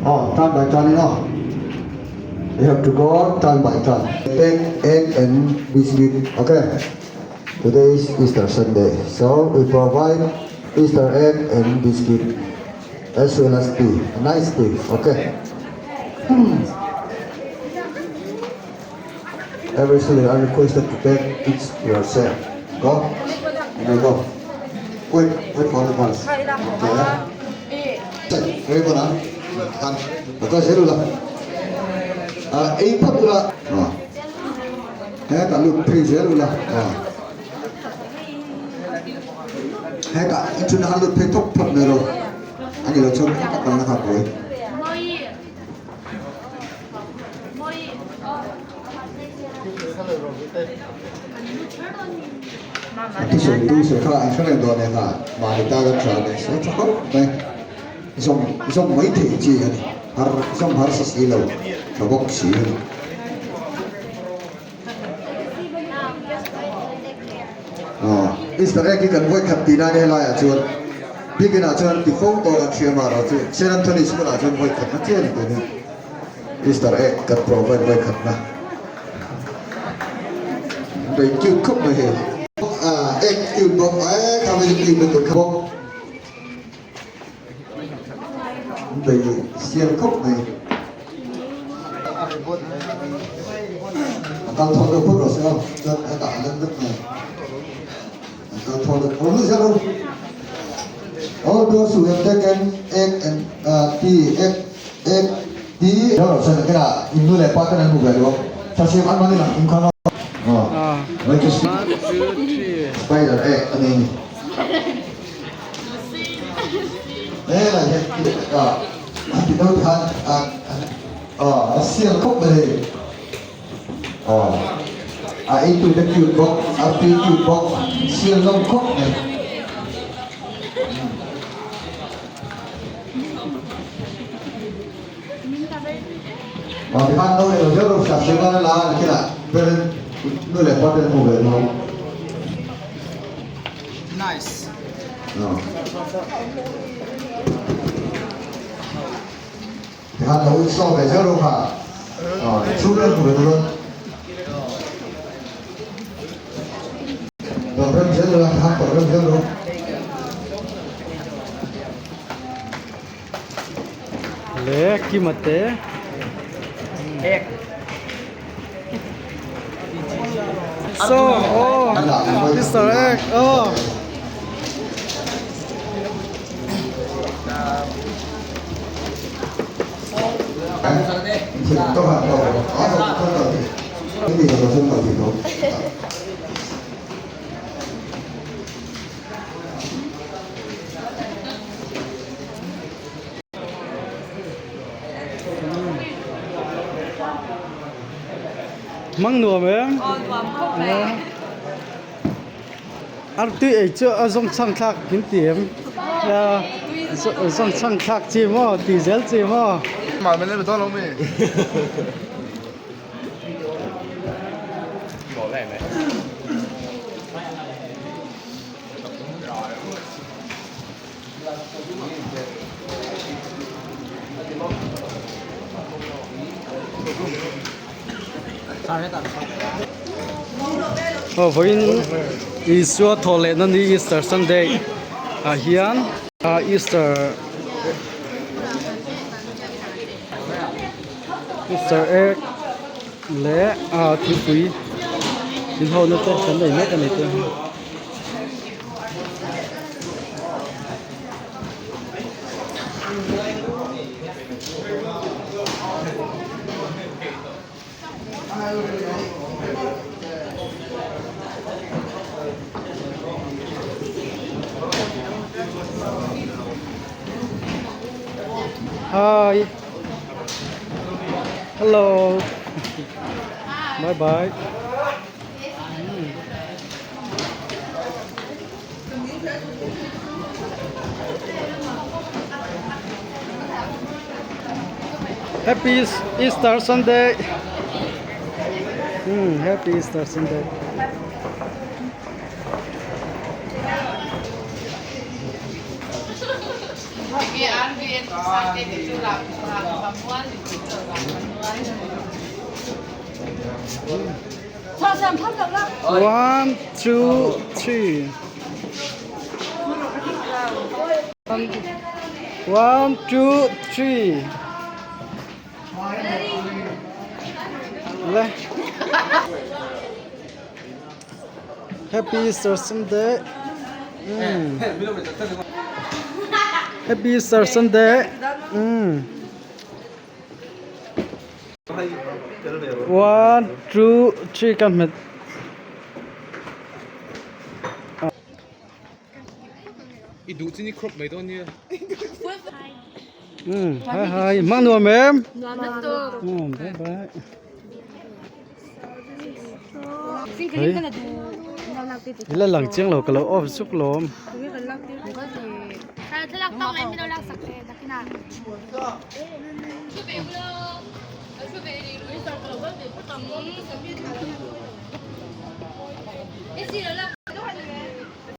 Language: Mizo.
Aw, turn by turn in aw. You have to go turn by turn. Take egg and biscuit, okay? Today is Easter Sunday, so we provide Easter egg and biscuit as well as tea, a nice tea, okay? Every student are requested to take each yourself. Go. You may go. Wait, wait for the bus. Okay. Very good, huh? Kan, ka zelu la. Ah, ei phot ula. Ah. He ka lut phei zel ula. Ah. He ka chun han lut phei thok phot mai ro. Ani lo chon ka kal na kha pui. A thusawi tu sawi kha an hre reng dawn e kha mahni tan a tha a ni sawi tha khawp mai zawm zawm mai thei chi a ni har zawm harsa si lo tha bawk si a ni. Aw Easter egg hi kan vawi khat tih nan helaiah chuan biakinah chuan ti fo tawh kan hria marawh chu Saint Anthony school ah chuan vawi khat na chiah a ni tun hi. Easter egg kan provide vawi khat na. Bei cute khawp mai hei. Ah egg cute bawk eh kha mai chu cute lutuk bawk. Bei sial khawp mai. A kal thaw deuh phawt rawh se aw chuan a dah lem vek mai. A kal thaw deuh phawt rawh se aw. All those who have taken egg and tea egg egg Ti ro ro chuan kena in nu leh pa ten an hmu ve lo ang. Thasiam an mahni lang in khan aw. Spider egg a ni ni. Helai hian a ti deuh khan a sial khawp mai hei. A ei tu te cute bawk, a pi cute bawk, sial lo khawp mai. Tikhan no leh lo zeuh reuh hriat zeuh a la a nakinah parent nu leh pa ten hmu ve lo. Nice. Tikhan lo install ve zeuh reuh kha chhungte hmu ve dawn. Program zel reuh a tikhan program zel reuh. Le kima te so oh Easter egg oh Mang nuam em? Aw nuam khawp mai. Artui ei chu a zawng chhang thlak in ti em? Zawng chhang thlak chi maw ti zel chi maw? Mah min la dawn lo mi. Aw vawiin Isua thawh lehna ni Easter Sunday ah hian ah Easter Easter egg leh ah thingpui inhawhna te kan nei mek a ni te. Hi. Hello. Bye bye. Happy Easter Sunday. Happy Easter Sunday. One, two, three. One, two, three. Le. Happy Easter Sunday. Mm. Happy Easter Sunday. Mm. One, two, three kan hmet. I duh chin i crop mai dawn nia. Mm, hi hi, mang nuam em? Nuam bye bye. Hei. Ila lang chiang lo ka lo off zuk lawm.